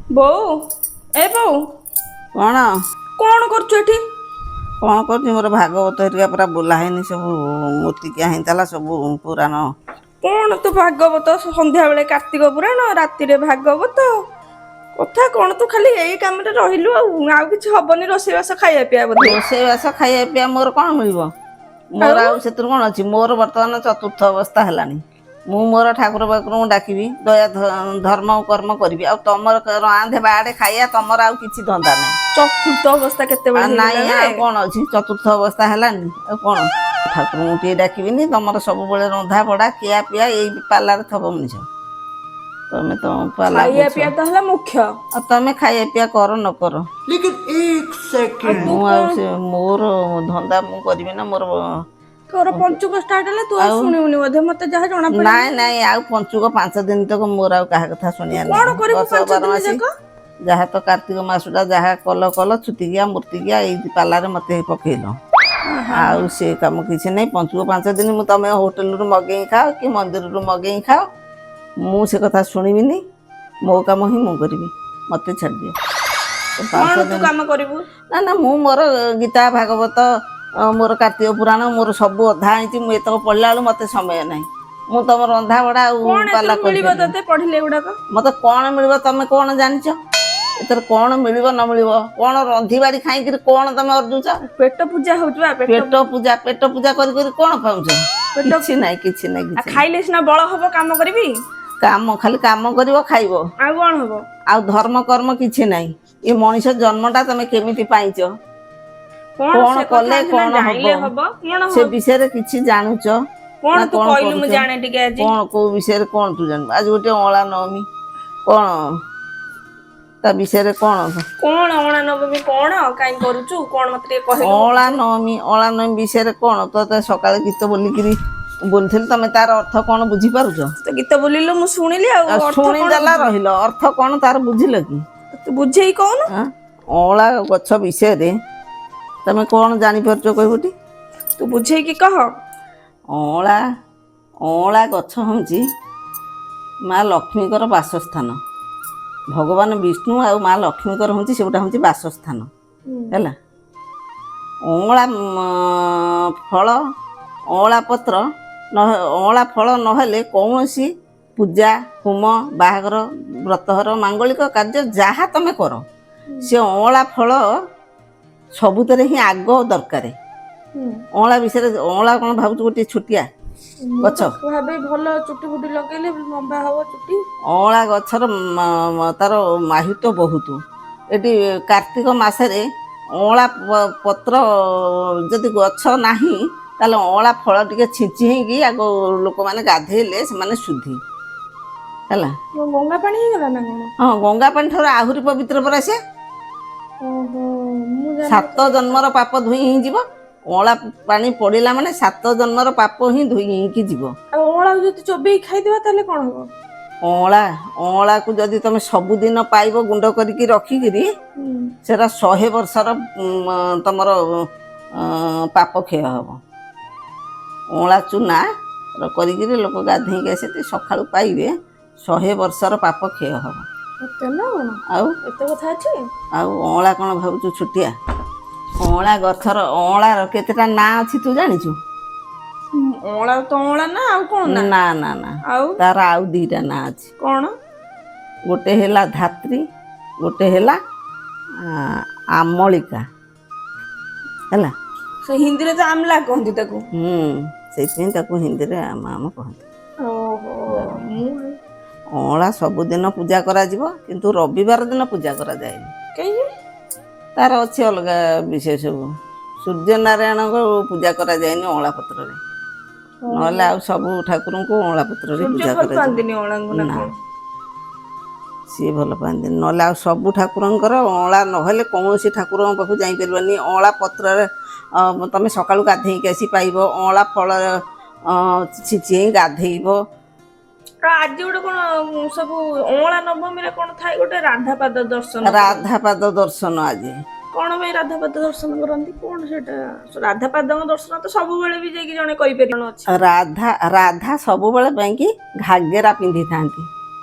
ବୋଉ, ଏ ବୋଉ। କ'ଣ? କ'ଣ କରୁଛୁ ଏଠି? କ'ଣ କରୁଛି? ମୋର ଭାଗବତ ହେରିକା ପୁରା ବୋଲା ହେଇନି, ସବୁ ମୂର୍ତ୍ତିକିଆ ହେଇଥିଲା, ସବୁ ପୁରାଣ। କ'ଣ ତୁ ଭାଗବତ? ସନ୍ଧ୍ୟାବେଳେ କାର୍ତ୍ତିକ ପୁରାଣ, ରାତିରେ ଭାଗବତ କଥା କ'ଣ? ତୁ ଖାଲି ଏଇ କାମରେ ରହିଲୁ ଆଉ ଆଉ କିଛି ହବନି? ରୋଷେଇବାସ, ଖାଇବା ପିଇବା ବୋଧେ? ରୋଷେଇବାସ, ଖାଇବା ପିଇବା, ମୋର କ'ଣ ମିଳିବ? ମୋର ଆଉ ସେଥିରୁ କ'ଣ ଅଛି? ମୋର ବର୍ତ୍ତମାନ ଚତୁର୍ଥ ଅବସ୍ଥା ହେଲାଣି। ମୁଁ ମୋର ଠାକୁର ବାକୁରଙ୍କୁ ଡାକିବି, ଦୟା ଧର୍ମ କର୍ମ କରିବି। ଆଉ ତମର ରାନ୍ଧେ ବାଡ଼େ ଖାଇବା, ତମର ଆଉ କିଛି ଧନ୍ଦା ନାହିଁ। ଚତୁର୍ଥ ଅବସ୍ଥା କେତେବେଳେ ଆଉ ନାଇଁ। ହେଇଗଲା ଆଉ ବେ? କ'ଣ ଅଛି? ଚତୁର୍ଥ ଅବସ୍ଥା ହେଲାନି, ଆଉ କ'ଣ? ଠାକୁରଙ୍କୁ ଟିକେ ଡାକିବିନି? ତମର ସବୁବେଳେ ରନ୍ଧା ବଢ଼ା, ଖିଆ ପିଆ, ଏଇ ପାଲାରେ ଥବ ମଣିଷ। ତମେ ତମ ପାଲା ଖାଇବା ବୁଝ। ପିଇବା ତ ହେଲା ମୁଖ୍ୟ। ଆଉ ତମେ ଖାଇବା ପିଇବା କର ନ କର, लेकिन एक सेकंड। ମୁଁ ଆଉ ସେ ମୋର ଧନ୍ଦା ମୁଁ କରିବି ନା ମୋର। ତୋର ପଞ୍ଚୁକ ଷ୍ଟାର୍ଟ ହେଲା, ତୁ ଆଉ ଶୁଣିବୁନି ବୋଧେ, ମତେ ଯାହା ଜଣା ପଡିଲା। ନାଇଁ ନାଇଁ, ଆଉ ପଞ୍ଚୁକ 5 ଦିନ ତକ ମୋର ଆଉ କାହା କଥା ଶୁଣିବା କ'ଣ ନାହିଁ। କରିବୁ ବର୍ଷ 5 ବାର ଦିନ ମାସି ଯାକ? ଯାହା ତ କାର୍ତ୍ତିକ ମାସଟା ଯାହା କଲ କଲ, ଛୁତିକିଆ ମୂର୍ତ୍ତିକିଆ ଏଇ ପାଲାରେ ମତେ ପକେଇଲ, ଆଉ ସେ କାମ କିଛି ନାହିଁ। ପଞ୍ଚୁକ 5 ଦିନ ମୁଁ ତମେ ହୋଟେଲରୁ ମଗେଇ ଖାଅ କି ମନ୍ଦିରରୁ ମଗେଇ ଖାଅ, ମୁଁ ସେ କଥା ଶୁଣିବିନି। ମୋ କାମ ହିଁ ମୁଁ କରିବି, ମତେ ଛାଡ଼ିଦିଅ। କ'ଣ ପାଞ୍ଚ ତୁ ଦିନ କାମ କରିବୁ? ନା ନା, ମୁଁ ମୋର ଗୀତା ଭାଗବତ, ମୋର କାର୍ତ୍ତିକ ପୁରାଣ, ମୋର ସବୁ ଅଧା ହେଇଛି। ମୁଁ ଏତକ ପଢିଲା ବେଳକୁ ମତେ ସମୟ ନାହିଁ। ମୁଁ ତମ ରନ୍ଧା ବଢା ଆଉ କ'ଣ ପାଲା ଏଥିରୁ ମିଳିବ କରିପାରିବିନି। ତତେ ପଢିଲେ ଏଗୁଡାକ? ମତେ କ'ଣ ମିଳିବ? ତମେ କ'ଣ ଜାଣିଛ ଏଥିରେ କ'ଣ ମିଳିବ ନ ମିଳିବ? କ'ଣ ରନ୍ଧି ବାଡ଼ି ଖାଇକିରି କ'ଣ ତମେ ଅର୍ଜୁଛ? ପେଟ ପୂଜା ହଉଛି ବା, ପେଟ। ପେଟ ପୂଜା, ପେଟ ପୂଜା କରି କରି କ'ଣ ପାଉଛ? କିଛି ନାହିଁ, କିଛି ନାହିଁ। ଆଉ କିଛି ନାହିଁ। ଖାଇଲେ ସିନା ବଳ ହବ, କାମ କରିବି। କାମ ଖାଲି କାମ କରିବ, ଖାଇବ। ଆଉ କ'ଣ ହବ? ଆଉ ଧର୍ମ କର୍ମ କିଛି ନାହିଁ। ଏ ମଣିଷ ଜନ୍ମଟା ତମେ କେମିତି ପାଇଛ? କ'ଣ କ'ଣ ସେ କଥା କଲେ ସିନା କ'ଣ ଜାଣିଲେ ହବ? ହବ କ'ଣ? ସେ ବିଷୟରେ କିଛି ଜାଣୁଛ କ'ଣ ନା ତୁ କ'ଣ କହିଲୁ, ମୁଁ କରୁଛ? ଜାଣେ ଟିକେ ଆଜି। କ'ଣ, କୋଉ ବିଷୟରେ କ'ଣ ତୁ ଜାଣିବୁ? ଆଜି ଗୋଟେ ଅଁଳା ନବମୀ, କ'ଣ ତା ବିଷୟରେ କ'ଣ? କ'ଣ ଅଁଳା ନବମୀ କ'ଣ, କାଇଁ କରୁଛୁ କ'ଣ, ମତେ ଟିକେ କହିଲୁ। ଅଁଳା ନବମୀ, ଅଁଳା ନବମୀ ବିଷୟରେ କ'ଣ? ତୋତେ ସକାଳେ ଗୀତ ବୋଲିକିରି ବୋଲିଥିଲି, ତମେ ତାର ଅର୍ଥ କ'ଣ ବୁଝିପାରୁଛ? ତୁ ଗୀତ ବୋଲିଲୁ, ମୁଁ ଶୁଣିଲି, ଆଉ ଆଉ ଅର୍ଥ କ'ଣ? ଶୁଣିଦେଲା ରହିଲ, ଅର୍ଥ କ'ଣ ତାର ବୁଝିଲ କି? ତୁ ବୁଝେଇ କହୁନୁ। ଆଁ? ଅଁଳା ଗଛ ବିଷୟରେ ତମେ କ'ଣ ଜାଣିପାରୁଛ କହିବୁଟି? ତୁ ବୁଝେଇକି କହ। ଅଁଳା, ଅଁଳା ଗଛ ହେଉଛି ମା ଲକ୍ଷ୍ମୀଙ୍କର ବାସସ୍ଥାନ। ଭଗବାନ ବିଷ୍ଣୁ ଆଉ ମା ଲକ୍ଷ୍ମୀଙ୍କର ହେଉଛି ସେଗୁଟା ହେଉଛି ବାସସ୍ଥାନ ହେଲା। ଅଁଳା ଫଳ, ଅଁଳା ପତ୍ର ନ ଅଁଳା ଫଳ ନହେଲେ କୌଣସି ପୂଜା, ହୋମ, ବାହାଘର, ବ୍ରତଘର, ମାଙ୍ଗଳିକ କାର୍ଯ୍ୟ ଯାହା ତମେ କର, ସେ ଅଁଳା ଫଳ ସବୁଥିରେ ହିଁ ଆଗ ଦରକାର। ଅଁଳା ବିଷୟରେ, ଅଁଳା କ'ଣ ଭାବୁଛୁ ଗୋଟିଏ ଛୋଟିଆ ଗଛ? ଭାବେ ଭଲ, ଚୁଟି ଫୁଟି ଲଗେଇଲେ ଲମ୍ବା ହବ ଚୁଟି। ଅଁଳା ଗଛର ତାର ମାହିତ୍ୟ ବହୁତ। ଏଠି କାର୍ତ୍ତିକ ମାସରେ ଅଁଳା ପତ୍ର ଯଦି ଗଛ ନାହିଁ, ତାହେଲେ ଅଁଳା ଫଳ ଟିକେ ଛିଞ୍ଚି ହେଇକି ଆଗ ଲୋକମାନେ ଗାଧେଇଲେ ସେମାନେ ଶୁଦ୍ଧି ହେଲା। ଗଙ୍ଗା ପାଣି ହେଇଗଲା ନା କ'ଣ? ହଁ, ଗଙ୍ଗା ପାଣି ଠାରୁ ଆହୁରି ପବିତ୍ର ପରା ସେ। ଓହୋ, ମୁଁ ଜାଣି ସାତ ଜନ୍ମର ପାପ ଧୋଇ ହେଇଯିବ। ଅଁଳା ପାଣି ପଡ଼ିଲା ମାନେ ସାତ ଜନ୍ମର ପାପ ହିଁ ଧୋଇ ହେଇକି ଯିବ। ଆଉ ଅଁଳାକୁ ଯଦି ଚୋବେଇ ଖାଇଦେବା ତାହେଲେ କ'ଣ ହବ? ଅଁଳା, ଅଁଳାକୁ ଯଦି ତମେ ସବୁଦିନ ପାଇବ, ଗୁଣ୍ଡ କରିକି ରଖିକିରି, ସେଟା 100 ବର୍ଷର ତମର ପାପ କ୍ଷୟ ହବ। ଅଁଳା ଚୁନା କରିକିରି ଲୋକ ଗାଧେଇକି ଆସନ୍ତି, ସକାଳୁ ପାଇବେ, 100 ବର୍ଷର ପାପ କ୍ଷୟ ହବ। ଏତେ ନା କ'ଣ? ଆଉ ଏତେ କଥା ଅଛି? ଆଉ ଅଁଳା କ'ଣ ଭାବୁଛୁ ଛୋଟିଆ? ଅଁଳା ଗଛର, ଅଁଳାର କେତେଟା ନାଁ ଅଛି ତୁ ଜାଣିଛୁ? ଅଁଳା ତ ଅଁଳା ନା, ଆଉ କ'ଣ ନା? ନା ନା ନା। ଆଉ? ତାର ଆଉ ଦିଟା ନାଁ ଅଛି। କ'ଣ? ଗୋଟେ ହେଲା ଧାତ୍ରୀ, ଗୋଟେ ହେଲା ଆମଳିକା ହେଲା। ସେ ହିନ୍ଦୀରେ ତ ଆମଲା କହନ୍ତି ତାକୁ। ହୁଁ, ସେଇଥିପାଇଁ ତାକୁ ହିନ୍ଦୀରେ ଆମ ଆମ କହନ୍ତି। ଓହୋ, ମୁଁ ଅଁଳା ସବୁଦିନ ପୂଜା କରାଯିବ, କିନ୍ତୁ ରବିବାର ଦିନ ପୂଜା କରାଯାଏନି। କାହିଁକି? ତାର ଅଛି ଅଲଗା ବିଷୟ ସବୁ। ସୂର୍ଯ୍ୟନାରାୟଣଙ୍କ ପୂଜା କରାଯାଏନି ଅଁଳା ପତ୍ରରେ, ନହେଲେ ଆଉ ସବୁ ଠାକୁରଙ୍କୁ ଅଁଳା ପତ୍ରରେ ସୂର୍ଯ୍ୟ ପୂଜା ଭଲ କରାଯାଏ। ପାଆନ୍ତିନି ଅଁଳାଙ୍କୁ ନା ନା। କ'ଣ? ସିଏ ଭଲ ପାଆନ୍ତିନି। ନହେଲେ ଆଉ ସବୁ ଠାକୁରଙ୍କର ଅଁଳା ନହେଲେ କୌଣସି ଠାକୁରଙ୍କ ପାଖକୁ ଯାଇପାରିବନି। ଅଁଳା ପତ୍ରରେ ତମେ ସକାଳୁ ଗାଧେଇକି ଆସି ପାଇବ, ଅଁଳା ଫଳ ଛିଞ୍ଚି ହେଇ ଗାଧେଇବ। ଆଉ ଆଜି ଗୋଟେ କ'ଣ ସବୁ ଅଁଳା ନବମୀରେ କ'ଣ ଥାଏ ଗୋଟେ ରାଧାପାଦ ଦର୍ଶନ? ରାଧାପାଦ ଦର୍ଶନ ଆଜି। କ'ଣ ପାଇଁ ରାଧାପାଦ ଦର୍ଶନ କରନ୍ତି? କ'ଣ ସେଟା? ରାଧାପାଦଙ୍କ ଦର୍ଶନ ତ ସବୁବେଳେ ବି ଯାଇକି ଜଣେ କରିପାରିବ ଅଛି। ରାଧା, ରାଧା ସବୁବେଳେ ପାଇଁକି ଘାଗେରା ପିନ୍ଧିଥାନ୍ତି,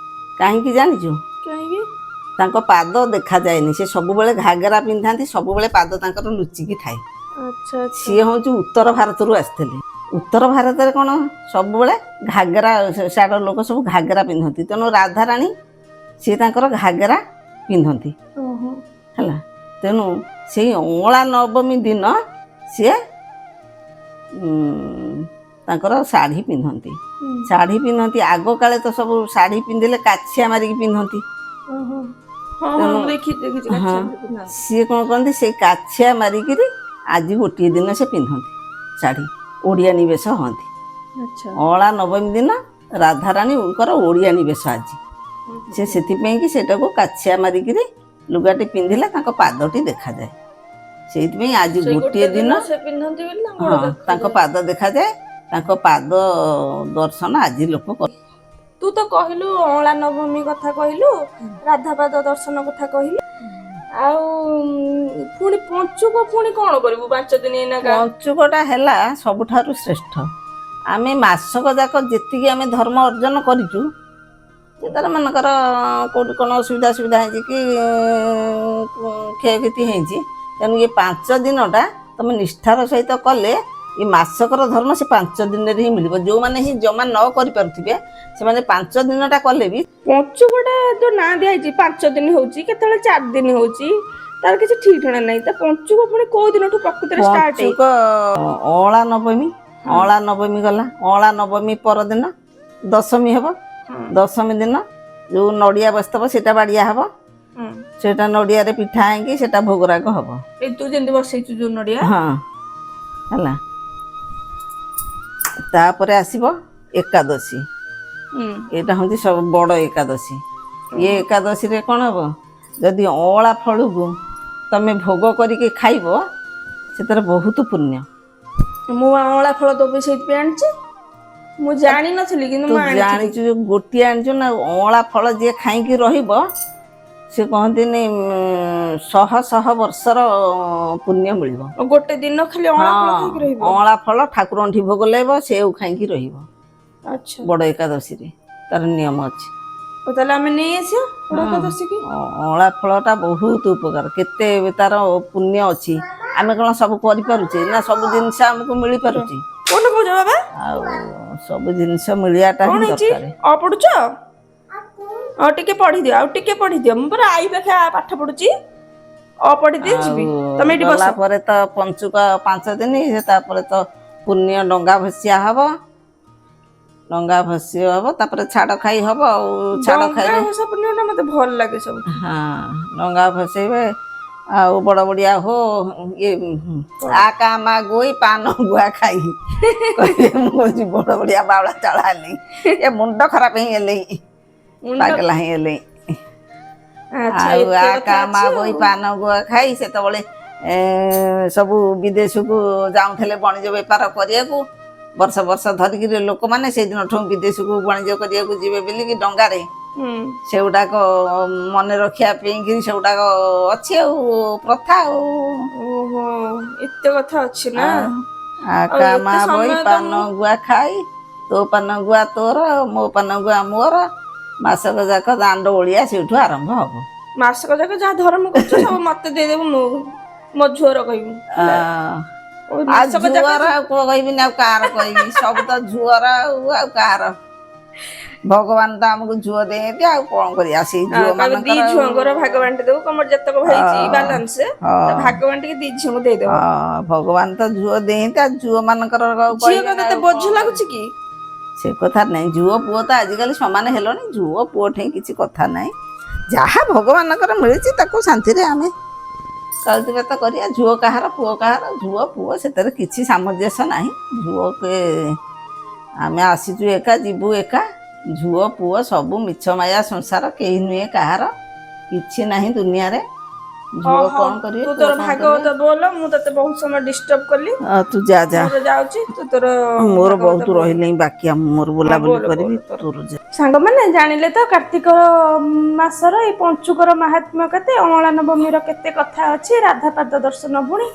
କାହିଁକି ଜାଣିଛୁ? କାହିଁକି? ତାଙ୍କ ପାଦ ଦେଖାଯାଏନି। ସେ ସବୁବେଳେ ଘାଗରା ପିନ୍ଧନ୍ତି, ସବୁବେଳେ ପାଦ ତାଙ୍କର ଲୁଚିକି ଥାଏ। ଆଚ୍ଛା ଆଚ୍ଛା। ସିଏ ହେଉଛି ଉତ୍ତର ଭାରତରୁ ଆସିଥିଲେ। ଉତ୍ତର ଭାରତରେ କ'ଣ ସବୁବେଳେ ଘାଗରା, ସିଆଡ଼ର ଲୋକ ସବୁ ଘାଗରା ପିନ୍ଧନ୍ତି। ତେଣୁ ରାଧାରାଣୀ ସିଏ ତାଙ୍କର ଘାଗରା ପିନ୍ଧନ୍ତି। ଓହୋ। ହେଲା, ତେଣୁ ସେଇ ଅଁଳା ନବମୀ ଦିନ ସିଏ ତାଙ୍କର ଶାଢ଼ୀ ପିନ୍ଧନ୍ତି। ଶାଢ଼ୀ ପିନ୍ଧନ୍ତି। ଆଗ କାଳେ ତ ସବୁ ଶାଢ଼ୀ ପିନ୍ଧିଲେ କାଛିଆ ମାରିକି ପିନ୍ଧନ୍ତି। ଓହୋ, ହଁ ହଁ, ମୁଁ ଦେଖିଛି ଦେଖିଛି, ହଁ। କାଛିଆ ମାରିକି ପିନ୍ଧନ୍ତି। ସିଏ କ'ଣ କରନ୍ତି, ସେଇ କାଛିଆ ମାରିକିରି ଆଜି ଗୋଟିଏ ଦିନ ସେ ପିନ୍ଧନ୍ତି ଶାଢ଼ୀ, ଓଡ଼ିଆଣୀ ବେଶ ହୁଅନ୍ତି। ଅଁଳା ନବମୀ ଦିନ ରାଧାରାଣୀଙ୍କର ଓଡ଼ିଆଣୀ ବେଶ ଆଜି। ସେ ସେଥିପାଇଁ କି ସେଇଟାକୁ କାଛିଆ ମାରିକିରି ଲୁଗାଟି ପିନ୍ଧିଲେ ତାଙ୍କ ପାଦଟି ଦେଖାଯାଏ। ସେଇଥିପାଇଁ ଆଜି ସେଇ ଗୋଟିଏ ଦିନ ସେ ପିନ୍ଧନ୍ତି ବୋଲି ତାଙ୍କ ହଁ, ଗୋଡ଼ ଦେଖାଯାଏ। ତାଙ୍କ ପାଦ ଦେଖାଯାଏ। ତାଙ୍କ ପାଦ ଦର୍ଶନ ଆଜି ଲୋକ କରନ୍ତି। ତୁ ତ କହିଲୁ, ଅଁଳା ନବମୀ କଥା କହିଲୁ, ରାଧାପାଦ ଦର୍ଶନ କଥା କହିଲୁ, ଆଉ ପୁଣି ପଞ୍ଚୁକ ପୁଣି କଣ କରିବୁ 5 ଦିନ ଏଇନା? ପଞ୍ଚୁକଟା ହେଲା ସବୁଠାରୁ ଶ୍ରେଷ୍ଠ। ଆମେ ମାସକ ଯାକ ଯେତିକି ଆମେ ଧର୍ମ ଅର୍ଜନ କରିଛୁ, ସେ ତାର ମନେକର କେଉଁଠି କ'ଣ ଅସୁବିଧା ସୁବିଧା ହେଇଛି କି କ୍ଷୟକ୍ଷତି ହେଇଛି, ତେଣୁ ଇଏ 5 ଦିନଟା ତମେ ନିଷ୍ଠାର ସହିତ କଲେ ଏ ମାସକର ଧର୍ମ ସେ 5 ଦିନରେ ହିଁ ମିଳିବ। ଯେଉଁମାନେ ହିଁ ଜମା ନ କରିପାରୁଥିବେ, ସେମାନେ 5 ଦିନଟା କଲେ ବି ପଞ୍ଚୁକଟା ଯୋଉ ନାଁ ଦିଆହେଇଛି, 5 ଦିନ ହଉଛି, କେତେବେଳେ 4 ଦିନ ହଉଛି, ତାର କିଛି ଠିକ ଠିକଣା ନାହିଁ। ତା ପଞ୍ଚୁକ ପୁଣି କୋଉ ଦିନଠୁ ପ୍ରକୃତରେ ଷ୍ଟାର୍ଟ? ପଞ୍ଚୁକ ଅଁଳା ନବମୀ, ଅଁଳା ନବମୀ ଗଲା, ଅଁଳା ନବମୀ ପରଦିନ ଦଶମୀ ହେବ। ଦଶମୀ ଦିନ ଯୋଉ ନଡ଼ିଆ ବସିଥିବ, ସେଇଟା ବାଡ଼ିଆ ହବ। ସେଇଟା ନଡ଼ିଆରେ ପିଠା ଆଣିକି ସେଇଟା ଭୋଗରାଗ ହବ। ଏଇ ତୁ ଯେମିତି ବସେଇଛୁ ଯୋଉ ନଡିଆ? ହଁ, ହେଲା। ତାପରେ ଆସିବ ଏକାଦଶୀ। ଏଇଟା ହେଉଛି ସବୁ ବଡ଼ ଏକାଦଶୀ। ଇଏ ଏକାଦଶୀରେ କ'ଣ ହବ? ଯଦି ଅଁଳା ଫଳକୁ ତମେ ଭୋଗ କରିକି ଖାଇବ, ସେଥିରେ ବହୁତ ପୁଣ୍ୟ। ମୁଁ ଅଁଳା ଫଳ ତୋ ପାଇଁ ସେଇଥିପାଇଁ ଆଣିଛି। ମୁଁ ଜାଣିନଥିଲି, କିନ୍ତୁ ତୁ ମୁଁ ଆଣିଛି। ଜାଣିଛୁ ଯୋଉ ଗୋଟିଏ ଆଣିଛୁ ନା, ଅଁଳା ଫଳ ଯିଏ ଖାଇକି ରହିବ, ସେ କହନ୍ତିନି ଶହ ଶହ ବର୍ଷର ପୁଣ୍ୟ ମିଳିବ। ଗୋଟେ ଦିନ ଖାଲି ଅଁଳା ଫଳ ଖାଇକି ରହିବ? ଅଁଳା ଫଳ ଠାକୁରଙ୍କଠି ଭୋଗ ଲାଗିବ, ସେଉ ଖାଇକି ରହିବ। ବଡ଼ ଏକାଦଶୀରେ ତାର ନିୟମ ଅଛି। ଓ, ତାହେଲେ ଆମେ ନେଇ ଆସିବା ବଡ଼ ଏକାଦଶୀ କି। ଅଁଳା ଫଳଟା ବହୁତ ଉପକାର, କେତେ ତାର ପୁଣ୍ୟ ଅଛି। ଆମେ କ'ଣ ସବୁ କରିପାରୁଛେ ନା ସବୁ ଜିନିଷ ଆମକୁ ମିଳିପାରୁଛି? କଣ କହୁଛ ବାବା? ଆଉ ସବୁ ଜିନିଷ ମିଳିବାଟା କଣ ହିଁ ହେଇଛି? ଦରକାର। ଅ ପଢୁଛ? ଆଉ ଟିକେ ପଢିଦିଅ, ଆଉ ଟିକେ ପଢିଦିଅ। ମୁଁ ପରା I ପାଖେ ପାଠ ପଢୁଛି। ଅ ପଢିଦିଅ, ଯିବି। ତମେ ଏଇଠି ବସ। ଗଲା ପରେ ତ ପଞ୍ଚୁକ 5 ଦିନ, ସେ ତାପରେ ତ ପୁଣ୍ୟ ଡଙ୍ଗା ଭସିଆ ହବ। ଡଙ୍ଗା ଭସି ହବ, ତାପରେ ଛାଡ଼ ଖାଇ ହବ। ଆଉ ଛାଡ଼ ଡଙ୍ଗା ଖାଇରେ ଭସା ପୂର୍ଣ୍ଣିମା ମତେ ଭଲ ଲାଗେ ସବୁ। ହଁ, ଡଙ୍ଗା ଭସେଇବେ। ଆଉ ବଡ଼ ବଡ଼ିଆ ହୋ, ଇଏ ଆ କା ମା ଗୋଇ ପାନ ଗୁଆ ଖାଇ କହିବେ। ମୁଁ କହୁଛି ବଡ଼ ବଡ଼ିଆ ବାଉଳା ଚାଳା ହେଲି, ଏ ମୁଣ୍ଡ ଖରାପ ହେଇଗଲେ, ପାଗଲା ହେଇଗଲେ। ଆଉ ଏତେ ଆ କଥା କା ମା ଅଛି ବୋଇ ଆଉ। ପାନ ଗୁଆ ଖାଇ, ସେତେବେଳେ ସବୁ ବିଦେଶକୁ ଯାଉଥିଲେ ବଣିଜ ବେପାର କରିବାକୁ ବର୍ଷ ବର୍ଷ ଧରିକିରି ଲୋକମାନେ। ସେଇଦିନଠୁ ବିଦେଶକୁ ବାଣିଜ୍ୟ କରିବାକୁ ଯିବେ ବୋଲିକି ଡଙ୍ଗାରେ, ସେଗୁଡାକ ମନେ ରଖିବା ପାଇଁକିରି ସେଗୁଡାକ ଅଛି ଆଉ ପ୍ରଥା ଆଉ। ଓହୋ, ଏତେ କଥା ଅଛି ନା? ଆ ଆଉ କା ଏତେ ମା ବୋଇ ସମୟ ତ ପାନ ଗୁଆ ଖାଇ, ତୋ ପାନ ଗୁଆ ତୋର, ମୋ ପାନ ଗୁଆ ମୋର। ମାସକ ଯାକ ଦାଣ୍ଡ ଓଳିଆ ସେଇଠୁ ଆରମ୍ଭ ହବ। ମାସକ ଯାକ ଯାହା ଧର୍ମ କରୁଛୁ ସବୁ ମତେ ଦେଇଦେବୁ, ମୁଁ ମୋ ଝିଅର କହିବୁ। ଓ, ଆଉ ମାସକ ଯାକ ଝୁଅର ଆଉ କଣ କହିବିନି, ଆଉ କାହାର କହିବି? ସବୁ ତ ଝୁଅର, ଆଉ ଆଉ କାହାର? ଭଗବାନ ତ ଆମକୁ ଝୁଅ ଦେଇନ୍ତି, ଆଉ କଣ କରିବା ସେଇ ଝୁଅ କହିବେ ଦି ମାନଙ୍କର ଆଉ- ଝିଅଙ୍କର ଭାଗ ବାଣ୍ଟି ଦେବୁ। ତମର ଯେତକ ହେଇଛି ବାଲାନ୍ସ, ଭାଗ ବାଣ୍ଟିକି ଦି ଝିଅଙ୍କୁ ଦେଇଦେବୁ। ହଁ, ଭଗବାନ ତ ଝୁଅ ଦେଇନ୍ତି, ଆଉ ଝୁଅ ମାନଙ୍କର ଆଉ ଝିଅ କହିବେ କଣ ନା ତତେ ଆଉ ବୋଝ କଣ? ଲାଗୁଛି କି? ସେ କଥା ନାହିଁ। ଝୁଅ ପୁଅ ତ ଆଜିକାଲି ସମାନ ହେଲଣି। ଝୁଅ ପୁଅ ଠେଇଁ କିଛି କଥା ନାହିଁ। ଯାହା ଭଗବାନଙ୍କର ମିଳିଛି, ତାକୁ ଶାନ୍ତିରେ ଆମେ ଚଳିତ କରିବା। ଝୁଅ କାହାର, ପୁଅ କାହାର, ଝୁଅ ପୁଅ ସେଥିରେ କିଛି ସାମଞ୍ଜସ୍ୟ ନାହିଁ। ଝୁଅ ଆମେ ଆସିଛୁ ଏକା, ଯିବୁ ଏକା। ଝୁଅ ପୁଅ ସବୁ ମିଛ ମାୟା ସଂସାର, କେହି ନୁହେଁ କାହାର, କିଛି ନାହିଁ ଦୁନିଆରେ। ଝୁଅ ହଉ, କଣ କରିବେ, ତୁ ପୁଅ ତୋର କଣ ଭାଗବତ ବୋଲ। ମୁଁ ତତେ ବହୁତ ସମୟ ଡିଷ୍ଟର୍ବ କଲି। କରିବେ? ତୁ ଯା ଯା। ମୋର ଯାଉଛି, ତୁ ତୋର ମୋର ଭାଗବତ ବହୁତ ବୋଲ। ରହିଲେଣି ବାକି, ମୋର ବୁଲାବୁଲି ବୋଲ, କରିବି। ବୋଲ ତୋର। ତୋର ଯା। ସାଙ୍ଗମାନେ, ଜାଣିଲେ ତ କାର୍ତ୍ତିକ ମାସର ଏଇ ପଞ୍ଚୁକର ମାହାତ୍ମ୍ୟ କେତେ, ଅଁଳା ନବମୀର କେତେ କଥା ଅଛି, ରାଧାପାଦ ଦର୍ଶନ, ପୁଣି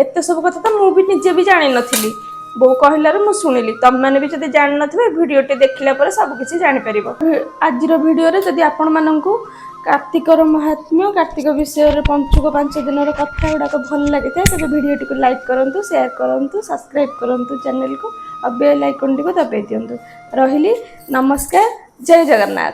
ଏତେ ସବୁ କଥା ତ ମୁଁ ବି ନିଜେ ବି ଜାଣିନଥିଲି। ବୋଉ କହିଲାରୁ ମୁଁ ଶୁଣିଲି। ତମେମାନେ ବି ଯଦି ଜାଣିନଥିବ, ଏ ଭିଡ଼ିଓଟି ଦେଖିଲା ପରେ ସବୁ କିଛି ଜାଣିପାରିବ। ଆଜିର ଭିଡ଼ିଓରେ ଯଦି ଆପଣମାନଙ୍କୁ କାର୍ତ୍ତିକର ମହାତ୍ମ୍ୟ, କାର୍ତ୍ତିକ ବିଷୟରେ ପଞ୍ଚୁକ 5 ଦିନର କଥା ଗୁଡ଼ାକ ଭଲ ଲାଗିଥାଏ, ତେବେ ଭିଡ଼ିଓଟିକୁ ଲାଇକ୍ କରନ୍ତୁ, ସେୟାର କରନ୍ତୁ, ସବସ୍କ୍ରାଇବ୍ କରନ୍ତୁ ଚ୍ୟାନେଲକୁ ଆଉ ବେଲ୍ ଆଇକନ୍ଟିକୁ ଦବାଇ ଦିଅନ୍ତୁ। ରହିଲି, ନମସ୍କାର, ଜୟ ଜଗନ୍ନାଥ।